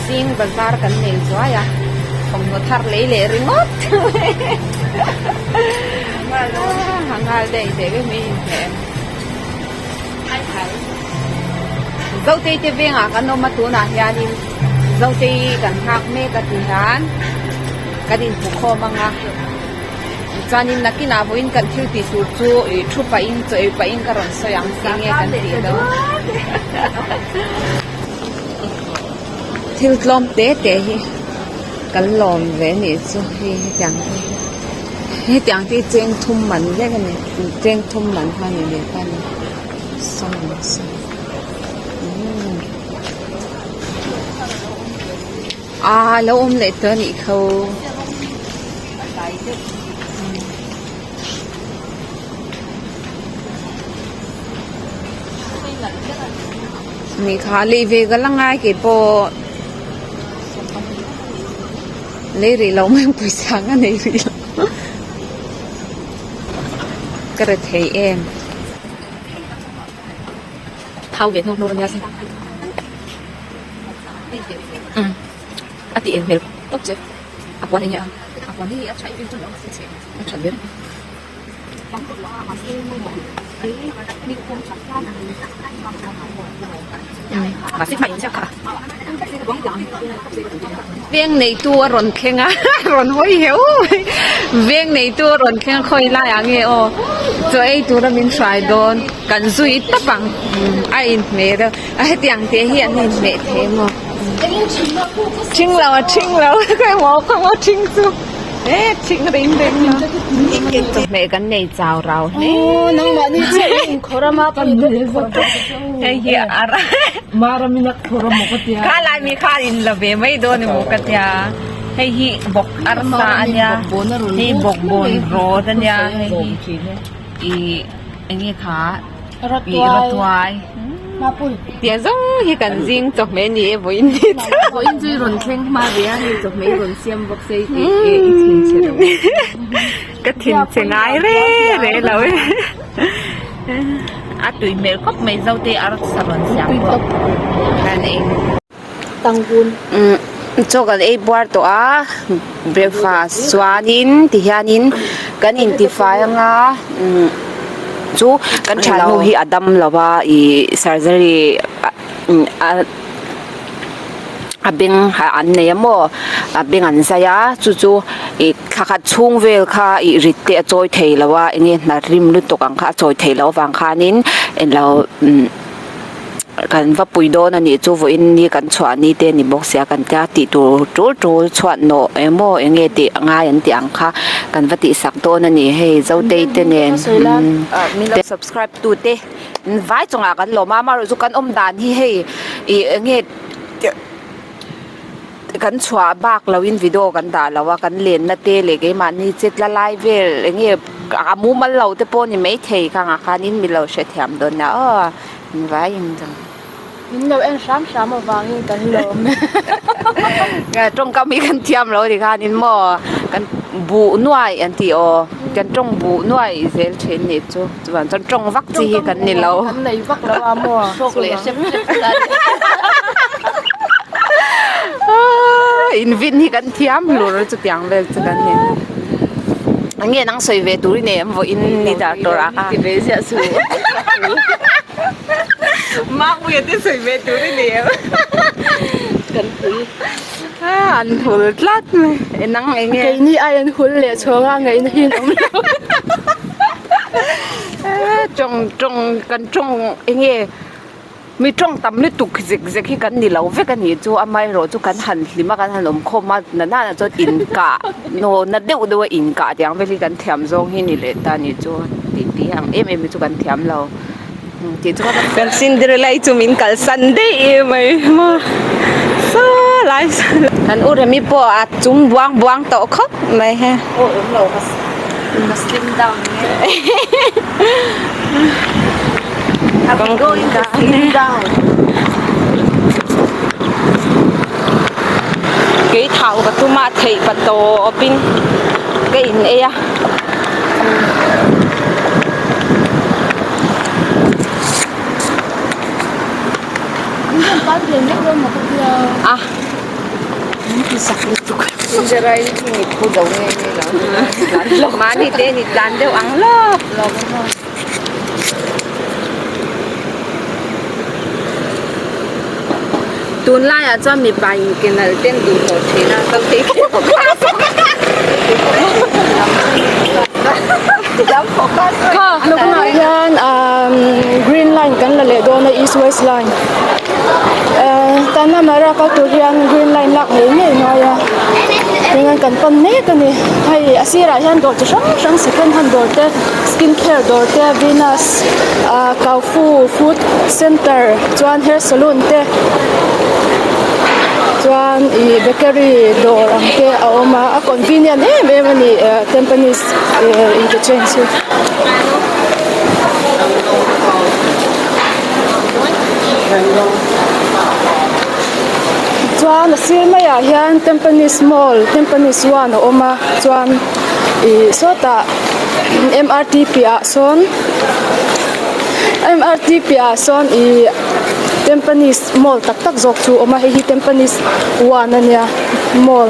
zing bazar kan nei zuai a thawmhnaw thar lei leh ringawt a nghal daih daih vek mai inhmeh Zotei te vengah kan awm a tunah hianin Zotei kan nghak mek a ti hian kan inhmukhawm ang a chuanin nakinah vawiin kan thil tih tur chu ih thu pahin chaw ei pahin ka rawn sawi ang se nge kan tih dawn thil tlawm te te hi kan lawm ve a nih chu hei hetiang te hi. Hetiang te hi cheng thum man vek a ni cheng thum man kha a ni ve ta a ni sawm sawm umm aa lo awm leh tawh a nih kho nih kha lei ve ka la ngai keipawh. Lei rih lo mai pawisa ka nei rih lo ka re thei em. Thau ve hnawk hnawk ania sin. Umm a ti eng hmel tawp che a puan enge a. A puan hi a tha em em chuan lo a che. A that ber. Veng neitu a rawn thleng a rawn hawi heuh mai veng neitu a rawn thleng a khawi laiah nge aw chaw ei tura min hrai dawn kan zui tawp ang a inhmeh deuh a hetiang te hi an inhmeh thei maw ṭhing lo a ṭhing lo khawimaw khawimaw ṭhing chu. E thing rim reng lo. Chawhmeh kan nei chau rau hle. Aw nangmahni chiah i inkhawr a ma kan Hei hi a ra. Maramin a khawr a maw ka tia. Kha lai mi kha in la ve mai dawn emaw ka tia. Hei hi bawk arsa a nia. Hei bawkbawn rawt a nia. Hei hi i enge kha Rawtuai. Tia zawng hi kan zing chawhmeh ni e vawiin ni chu. Vawiin chu i rawn thleng hma ve a hei chawhmeh i rawn siam bawk se i tih e i thin chhe lo. Ka thin chhe ngai re re lo e. A tui hmel khawp mai Zote arsa rawn siam bawk. Kan ei. Tanghun. Chaw kan ei buar tawh a breakfast chuanin tihianin kan intifai anga chu kan thiannu hi a dam lo va ih surgery a beng an nei a maw a beng an zai a chu chu ih thla khat chhung vel kha ih rit te a chawi thei lo a enge hna rim lutuk ang kha a chawi theih loh avang khanin englo. Kan va pui dawn a nih chu vawiin ni kan chhuah ni te a ni bawk sia kan tia tih tur tul tul chhuat nawh emaw eng nge tih ngai an tih ang kha kan va tih sak dawn a ni hei Zotei te nen min lo subscribe tu te vai chungah kan lawm a amaherawhchu chu kan awm dan hi hei ih eng nge kan chhuah bak lo in video kan dah lo a kan lenna te leh keimahni che tla lai vel eng nge a mumal lo te pawh a ni maithei khangah khanin min lo hrethiam dawn a aw vai in zawng. Min lo en hram hram avangin kan lawm e. Tawngkam hi kan thiam lo ni khanin maw kan buh nuai an tih aw kan tawng buh nuai zel thin nih chu chuan chuan tawng vak chi hi kan ni lo. Kan nei vak lo a maw. Hrawk leh hrep hrep ta. In vin hi kan thiam hlur chutiang vel chu kan ni. Enge nang sawi ve tur i nei em vawiin ni dar tur ah kha. Ti ve ziah suh. Makpuia te sawi ve tur i nei em. Kan hul. An hul tlat mai. E nang enge. Keini ai an hul leh chhawng a ngaihna hi an awm lo. Tawng tawng kan tawng enge. Mi tawng tam lutuk zek zek hi kan ni lo vek a nih chu amaherawh chu kan han hlim a kan han awm khawm a na nana chuan inkah naw na deuh deuh a inkah tih ang vel hi kan thiam zawng hi ni leh ta a nih chu tih tih ang em em hi chu kan thiam lo tih chu kan Cinderella hi chu min kalsan daih mai maw saw lai saw kan u Remi pawh a chung buang buang tawh khawp mai he. Aw awm lo ka ka slim down nge. I'm going to slim down. Kei thau ka tum a theih pa tawpin ka in ei a. A. Zak lutuk. Mahni te ni tlan deuh ang lawp lawp a maw. Tunlaiah chuan mipa in ke nalh ten duh tawh thin a ka phei kher bawk Kha hlawknaah hian green line kan la leh dawn a east west line Tanah Merah kal tur hian green line lak ngei ngei ngai a tinge kan pan mek a ni hei a sirah hian dawr chi hrang hrang second hand dawr te skin care dawr te venus ah kau fu food center chuan hair salon te chuan ih bakery dawr ang te a awm a a convenient em em a ni eh tampines interchange hi. Chuan a sir maiah hian Tampines mall Tampines one a awm a chuan ih sawtah M_R_T piahah sawn M_R_T piahah sawn ih Tampines mall tak tak zawk chu a awm a hei hi Tampines one a nia mall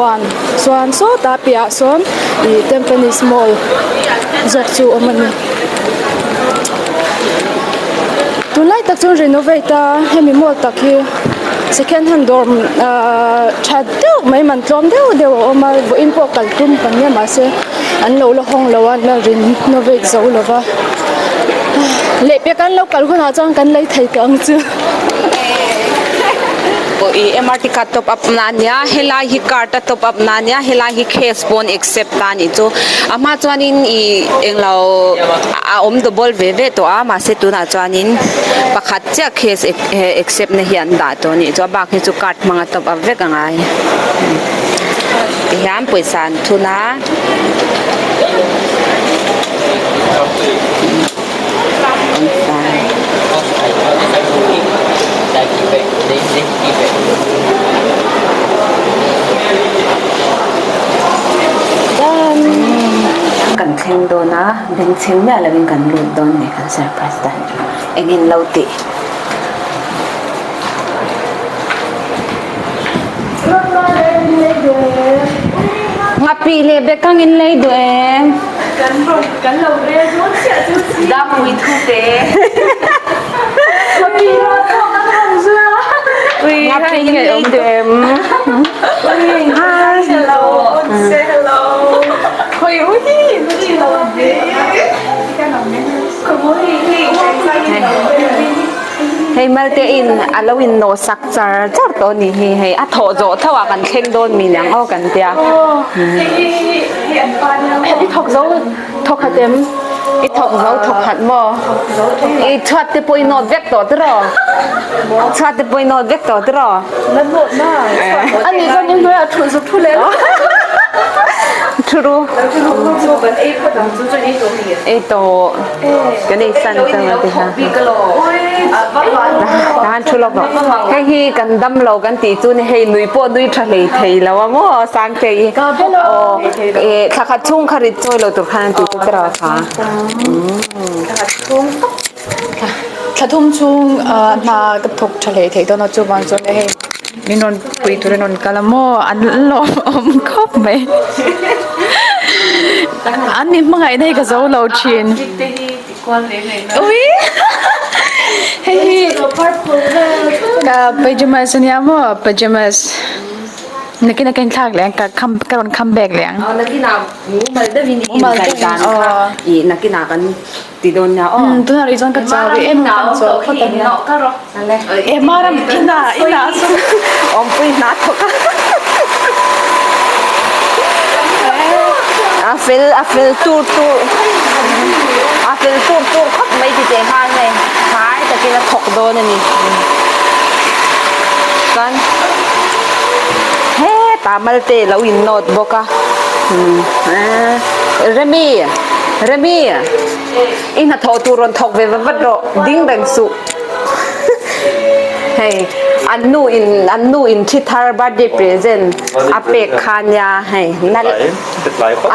one chuan sawtah piahah sawn ih Tampines mall zawk chu a awm a ni. Tunlai tak chuan renovate a hemi mall tak hi second hand dawr ahh tha deuh mai man tlawm deuh deuh a awm a vawiin pawh kal tum kan nia mahse an lo la hawng lo a an la renovate zo lo va lehpek an lo kal hunah chuan kan lei thei tawh ang chu. Ih MRT card top up na ania helai hi card a top up na ania helai hi cash pawn accept ta anih chu a hma chuanin ih englo a awm double ve ve tawh a mahse tunah chuanin pakhat chiah cash accept na hi an dah tawh anih chu a bak hi chu card hmanga top up vek a ngai tihian pawisa an thun a. Kan thleng dawn a bengchheng miah lovin kan lut dawn ni kan surprise dan chu engin lo tih. Nghapih leh bekang in lei duh em? Kan rawn kan lo rel dawn chiah chu chi. Dapui thu te. Nghapih rawn pawh kan rawn zui a. Nghapih in lei duh em? Hi. Hello. Say hello. Khoi ui hi lo ve. Hei Malte in a lo in nawh sak char char tawh a nih hi hei a thawh zawh tho ah kan thleng dawn mi niang aw kan tia. I thawk zo thawk khat em? I thawk zo thawk khat maw? I chhuat te pawh i nawt vek tawh tiraw? Chhuat te pawh i nawt vek tawh tiraw? La nawt na. A nih chuan i hnuaiah thu zuk thu leh lo. Thu ru. Ei tawh. Kan ei san chang a ti ha. Tahan thu lawk rawh. Hei hi kan dam lo kan tih chu ni hei nui pawh nui tha hlei thei lo a maw Sangte i. Aw e thla khat chhung kha rit chawi lo tur khan an ti chu tiraw kha. Thla thum chhung hna ka thawk tha hlei thei dawn a chuvang chuan hei min rawn pui tur in rawn kal a maw an lawmawm khawp mai an ni hmangaihna hi ka zo lo thin ui hei hi ka pajamas ania maw pajamas nakin ah ka inthlak leh ang ka ka rawn come back leh ang mumal deuhin i inzai dan kha ih nakinah kan Ti dawn nia aw. Umm tunah rih chuan ka chau rih em a kan chawl phawt a nia. E maram ina ina a chu. Awmpui hna thawk a. A fel a fel tur tur a fel tur tur khawp mai ti teh nghal hei fai takin a thawk dawn a ni. Chuan hetah malte lo in nawt bawk a. Remi. Remi, i hnathawh tur rawn thawk ve vat vat rawh, ding reng suh. Hei, an nu in an nu in thi thar birthday present a pek kha nia hei nalh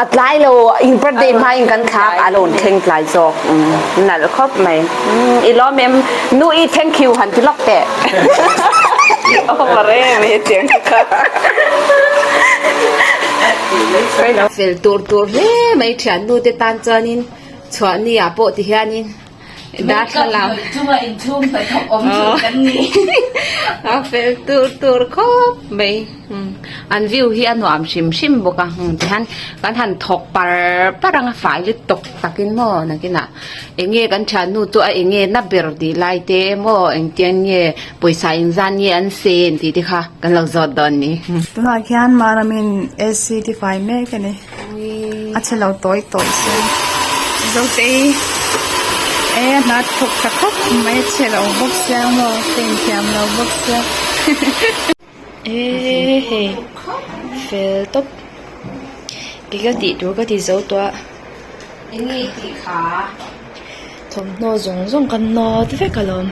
a tlai lo in birthday hma in kan thlak a lo thleng tlai zawk nalh khawp mai i lawm em nu i thank you han ti lawk teh. Over em hetiang kha. Fel tur tur hle mai thiannu te tan chuanin chhuahni ah pawh ti hianin darthlalang chunga inchhung hnathawk awm chu kan ni. A fel tur tur khawp mai. An view hi a nuam hrim hrim bawk a tihian kan han thawk par par anga fai lutuk takin maw nakinah eng nge kan thiannu chu a eng nge na ber tih lai te maw engtiang nge pawisa engzat nge an sen tih te kha kan lo zawt dawn ni. Tunah khian Maramin AC ti fai mek a ni. A chhe lo tawi tawi se. Zotei e hna thawk tha khawp mai a chhe lo bawk sia maw ka inthiam lo bawk sia. E hei fel tawp kei ka tih tur ka ti zo tawh a. Enge i tih kha? Thawmhnaw zawng zawng ka nawt vek alawm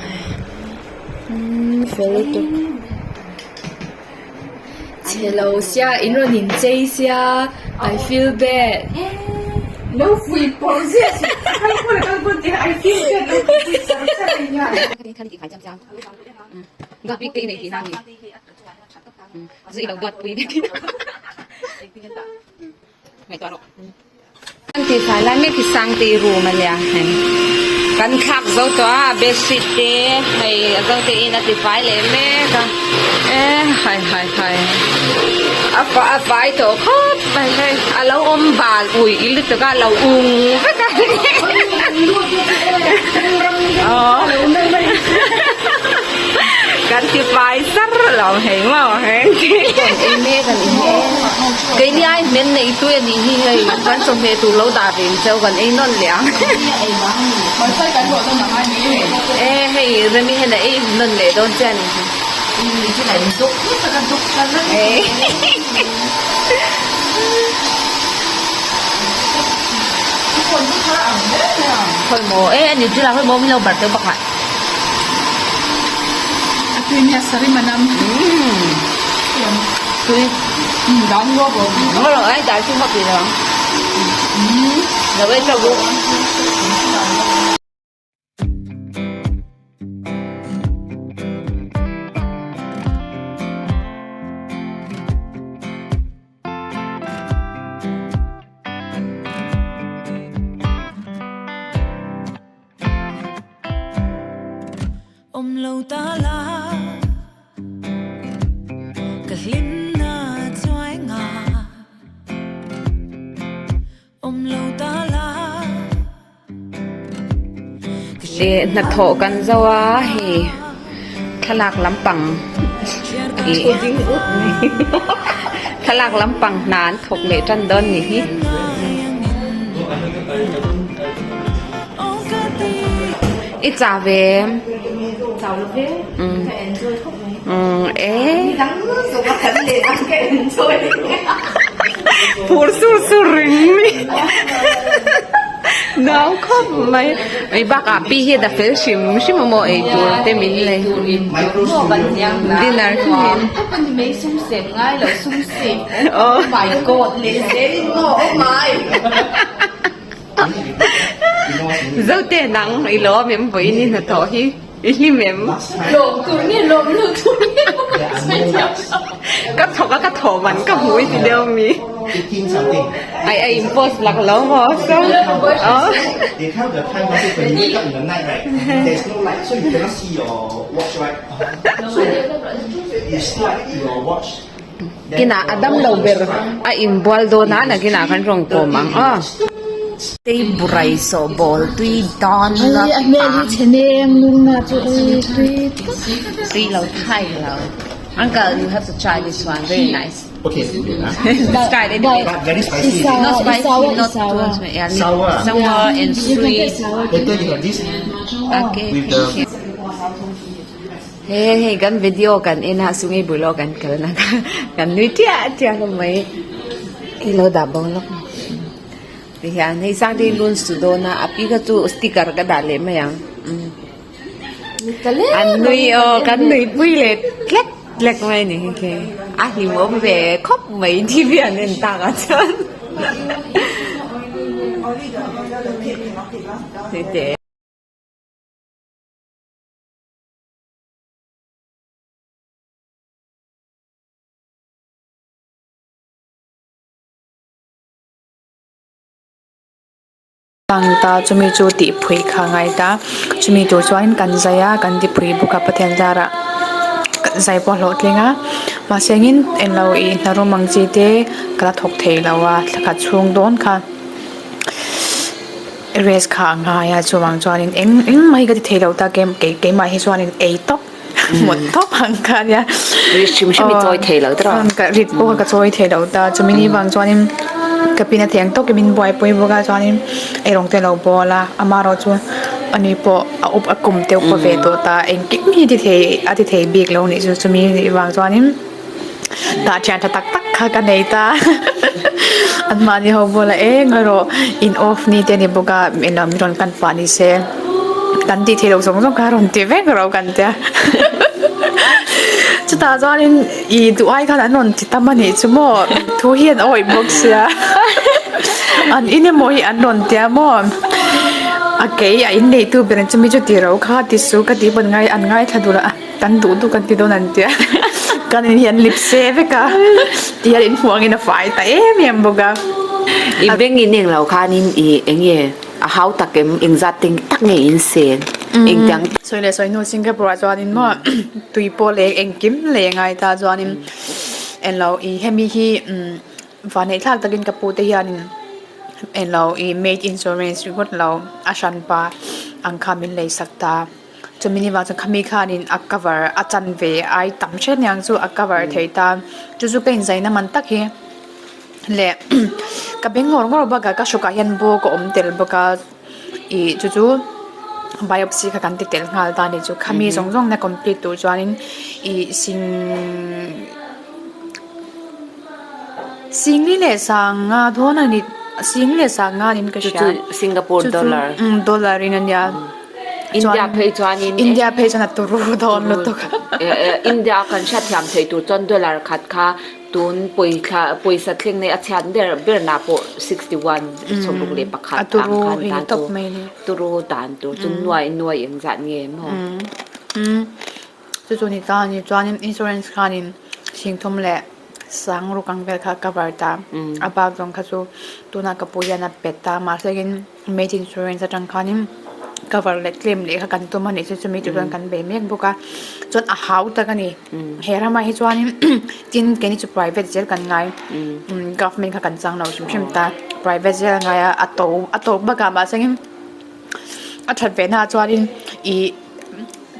umm fel lutuk. Chhe lo sia in rawn in chei sia I feel bad. Lo fuih pawh ziah suh kal khawl a kal pawn tih I feel bad lo ti fuih char char a nia. Kan tih fai lai mek hi Sangtei room a nia hei kan thlak zo tawh a bedsheet te hei a zo te in a ti fai leh mek a e hai hai hai a a fai tawh khawp mai hei a lo awm bal ui lutuk a lo ung vek a aw kan ti fai zar lo hei maw hei ei mek a ni hi keini ai hmel nei tui a nih hi hei kan chawhmeh tur lo dah ve ang cheu kan ei nawn leh ang e hei remi hian a ei nawn leh dawn che a nih hi. Khawi maw e ani chu lah khawi maw min lo bar teuh bakah. A tui nia sari manam. Tui. Dan lo bo. Lo lo ai dal chu hap lo. Lo ei cho bu. Leh hnathawh kan zo a hei thlalak lampang ih thlalak lampang hna an thawk leh tan dawn ni hi. I chau ve em? Chau lo ve. Ka enjoy khawp mai. E. Nidang zawk a kan leh ang ka enjoy. Phur sur sur reng mai. Nau khawp mai. Ei bakah pi hi a fel hrim hrim a maw ei tur te min lei. Dinner hi min. Oh my god leh zel in maw oh my. Zote nang i lawm em vawiin i hnathawh hi i hlim em? Lawm tur nge lawm lo tur nge Ka thawk a ka thawh man ka hmu i ti deuh mi. Ai a in post lak lo maw so aw. Kinah a dam lo ber a inbual dawn a nakinah kan rawn kawm ang aw. Tei burai sawh bawl tui dawn la ta. Tui lo thai lo. Uncle you have to try this one very nice. Let's try it anyway. Not spicy not too yeah, sour and sweet. Okay thank you. He hei kan video kan en a sungei bul aw kan kal na kha kan nui chiah chiah hlawm mai hei lo dah bo lawk ti hian hei sangte hi lun su dawn a a pi kha chu sticker ka dah leh mai ang an nui aw kan nui pui leh tlek tlek mai a ni hi khi a hlimawm ve khawp mai T V an en tak ah chuan tete. Ang ta chumi chu tih phui kha a ngai ta chumi tur chuan kan zai a kan ti phui bawk a Pathian zarah zai pawh a hlawhtling a mahse engin englo ih hna rawng ang chi te ka la thawk thei lo a thla khat chhung dawn kha rest kha a ngai a chuvang chuanin eng engmah hi ka ti thei lo ta kei keimah hi chuanin ei tawp mut tawp ang kha a nia Rit hrim hrim i chawi thei lo tawh ka rit pawh ka chawi thei lo ta chumi ni vang chuanin ka pin a thiang tawkin min buaipui bawk a chuanin eirawng te a lo bawl a amaherawh chu ani pawh a up a kum te upa ve tawh ta engkim hi a ti thei a ti thei bik lo nih chu chumi nih vang chuanin tah thian tha tak tak kha ka nei ta an mahni ho bulah eng erawh in off ni te a ni bawk a eng rawn kan pah ni se kan tih theih loh zawng zawng kha a rawn ti vek ro kan tia chutah chuanin ih duh ai khan an rawn ti tam a nih chu maw thu hi an awih bawk sia an in emaw hi an rawn tia maw a kei a inneitu ber ang chumi chu ti ro kha ti su ka tih pawn ngai an ngaithla duh lo a. Kan duh duh kan ti dawn an tia kan in hian lip se vek a ti hian inhmuh angin a fai ta em em bawk a. I beng in eng lo khanin i eng nge a hau tak em engzat teng tak nge in sen engtiang. Sawi leh sawi hnu Singapore ah chuanin maw tui pawh leh engkim leh ngai ta chuanin englo i hemi hi Vanneih thlak takin ka pute hianin englo ih maid insurance ringawt lo a hranpa ang kha min lei sak ta. Chumi ni vang chuan khami khanin a cover a chanve ai tam hret aniang chu a cover thei ta. Chu chu ka inzaina man tak hi leh ka beng ngawr ngawr bakah ka hrukah hian bawk a awm tel bawk a ih chu chu biopsy kha kan ti tel nghal ta a ni chu. Khami zawng zawng na complete tur chuanin ih sing. Singli leh sanga dawn a ni singli leh sanga niin ka hria chu chu Singapore dollar umm dollar in a nia India phei chuanin India phei chuan a turu dawn lutuk India kan hriatthiam theih tur chuan dollar khat kha tun pawithla pawisa thleng nei a chhiat ber ber nah pawh 61 61 ang khan tan chu turu dan tur chu nuai nuai engzat nge maw. Chu chu ni ta a ni chuanin insurance khanin thingthum leh sang ruk ang vel kha a cover ta a bak zawng kha chu tunah ka pu hian a pet ta mahse in made insurance atang khanin cover leh claim leh kha kan tum a nih chu chumi tur chuan kan bei mek bawk a chuan a hau tak a ni he ramah hi chuanin tin keini chu private zel kan ngai government kha kan chang lo hrim hrim ta private zel a ngai a a to a tawp bakah mahse in a that ve naah chuanin ih.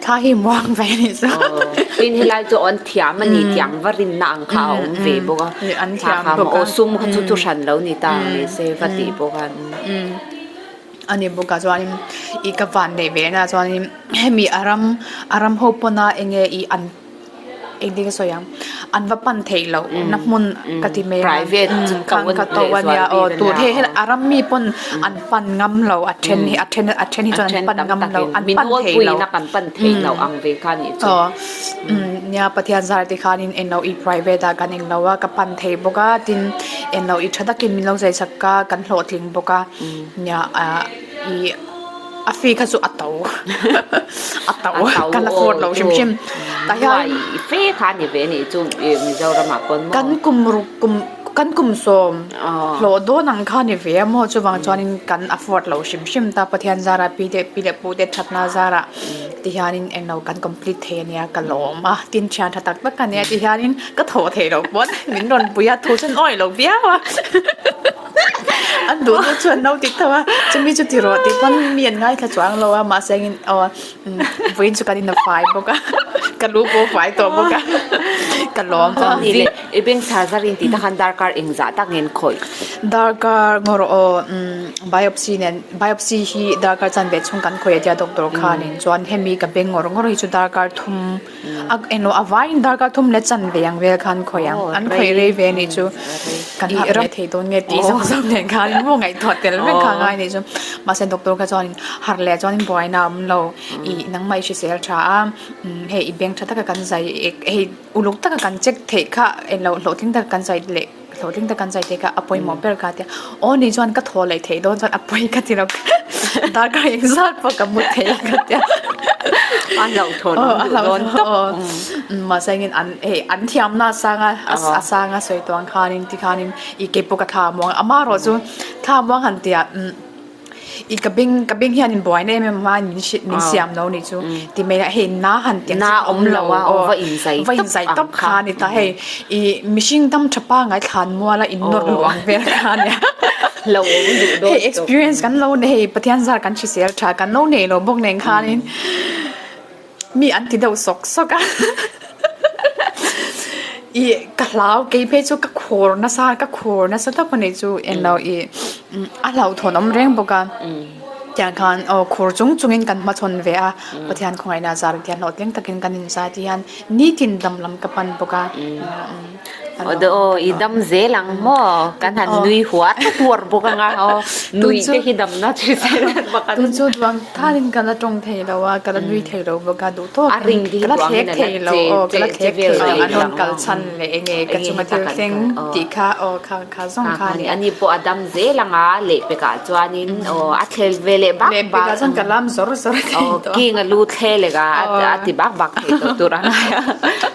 Thla hi muang ve a nih chu. Tin helai chu an thiam a ni tiang va rinna ang kha a awm ve bawk a. An thiam bawk a. Aw sum kha chu thu hran lo ni ta ang ni se va tih bawk a. A ni bawk a chuanin i ka van neih ve na chuanin hemi a ram a ram ho pawna enge i an Engtin ka sawi ang, an va pan theih loh na hmun ka ti mai a, Private chu khan ka to a nia aw tun hei hei a ram mi pawn an pan ngam lo a then hi a then a then hi chuan an pan ngam lo an pan thei lo kan pan theih loh ang ve kha nih chu aw nia Pathian zar te khanin englo i private ah kan englo a ka pan thei bawk a tin englo i tha takin min lo zai chak a kan hlawhtling bawk a nia ah ih. A fee kha chu a to a to kan afford lo hrim hrim tah hian fe kha ni ve ni chu Mizoram ah pawn maw kan kum ruk kum kan kum sawm hlawh dawn ang kha ni ve a maw chuvang chuanin kan afford lo hrim hrim ta Pathian zara pi te pi leh pu te thatna zara ti hianin englo kan complete thei ania ka lawm a tin thian tha tak tak ania ti hianin ka thawh theih loh pawn min rawn pui a thu chuan awih lo viau a. An duh duh chuan no ti tho a, chumi chu ti rawh tih pawn mi an ngaithla chuang lo a, mahse engin aw vawiin chu kan in a fai bawk a, ka lu pawh a fai tawh bawk a, ka lawm a ni le, i beng char zar in tih takhan darkar engzah tak nge an khawih? Darkar ngaw rawh aw biopsy nen biopsy hi darkar chanve chhung kan khawih a tia doctor khanin chuan hemi ka beng ngawr ngawr hi chu darkar thum A englo a vaiin darkar thum leh chanve ang vel khan khawih ang an khawih rei ve anih chu kan harh leh thei dawn nge tih zawng zawng nen khan maw ngaihtuah tel vek kha a ngai anih chu mahse doctor kha chuanin harh leh chuanin buaina a awm lo ih nangmah i hrisel tha a hei i beng tha taka kan zai hei uluk taka kan check theih kha englo hlawhtling taka kan zai leh hlawhtling taka kan zai theih kha a pawimawh ber kha a tia aw ni chuan ka thaw leh theih dawn chuan a pawi ka ti lo darkar engzat pawh ka mu thei ka tia a hlauhthawn awm duh dawn tawp mahse engin an hei an thiamna a sang a a sang a sawi tawh ang khanin tikhanin ih keipawh ka thla a muang amaherawhchu thla a muang han tih ah. I ka beng ka beng hian in buaina em em a min hrilh min siam lo nih chu ti mai a hei na han tiang chu awm lo aw va in zai tawp kha a ni ta hei i mihring dam tha pangai thlan mual a in nawr luh ang vel kha a nia hei experience kan lo nei hei Pathian zar kan hrisel tha kan lo nei lo bawk nen khanin mi an ti deuh sawk sawk a ih ka hlau kei phei chu ka khur nasa ka khur nasa tak a nih chu englo ih a hlauhthawn awm reng bawk a tiang khan aw khur chung chungin kan hmachhawn ve a Pathian khawngaihna zar hian hlawhtling takin kan inzai te hian nitin dam lam ka pan bawk a. Aw deuh aw i dam zel ang maw kan han nui huar huar bawk anga aw nui te hi damna chi zel bawk a. Tun chu duang thanin ka la tawng thei lo a ka la nui thei lo bawk a duh tawk in ka la thlek thei lo aw ka la thlek thei lo an rawn kal chhan leh eng nge ka chunga thil thleng tih kha aw kha kha zawng kha a ni. Ani pawh a dam zel anga lehpekah chuanin aw a thlel ve leh bak bak. Lehpekah chuan ka lam zawr zawr thei tawh a. King a lu thlel leh a a ti bak bak thei tawh tur a ngai a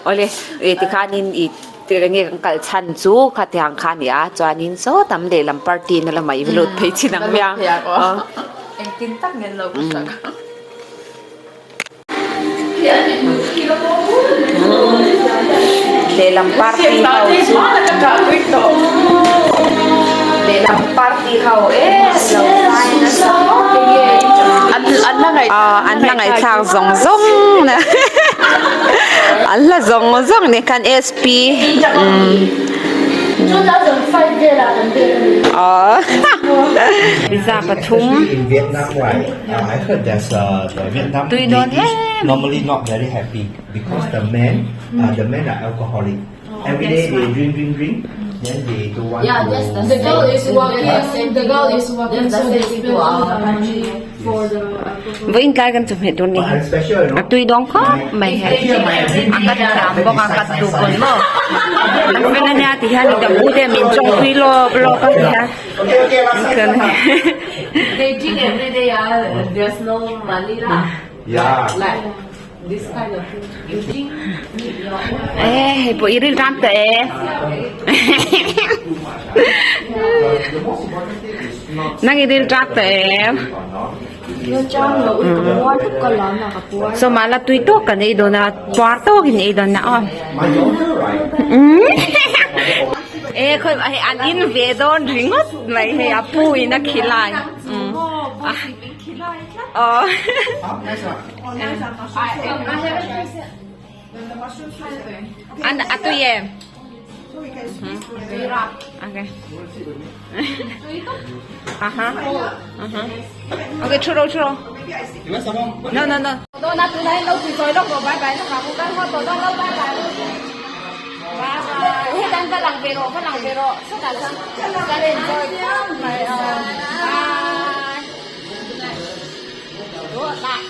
awle. Ih tikhanin ih enge kan kal chhan chu khatiang kha a ni a chuanin saw tam lehlam party na lamah i va lut phei chin ang mai a. Engtin tak nge an lo ka hria kha. Lehlam party ho chu lehlam party ho e lo zai nasa khawp mai an la ngaihthlak zawng zawng na. An hla zawng zawng nen khan SP Pizza pathum tui dawn em. Vawiin tlai kan chawhmeh tur ni hi a tui dawn khawp mai hei a cut thiam bawk a cut tu pawn maw an fel ania ti hian i dam u te min chawng pui lawp lawp a ti hian e hei pawh i ril ram tawh e nang i ril ram tawh em sawma la tui tawk kan ei dawn a puar tawk in ei dawn a aw e khawi hei an in ve dawn ringawt mai hei a pu in a khilai aw. An a tui em? Okay. Aha. Aha. Okay, thu ro thu ro. No no no. Tôi na tụi này lâu thì rồi đâu rồi bye bye nó bảo con hoa tôi đâu lâu bye bye luôn. Bye bye. Hết đang ra làng về rồi, ra làng về rồi. Tất cả gia đình rồi. Bye.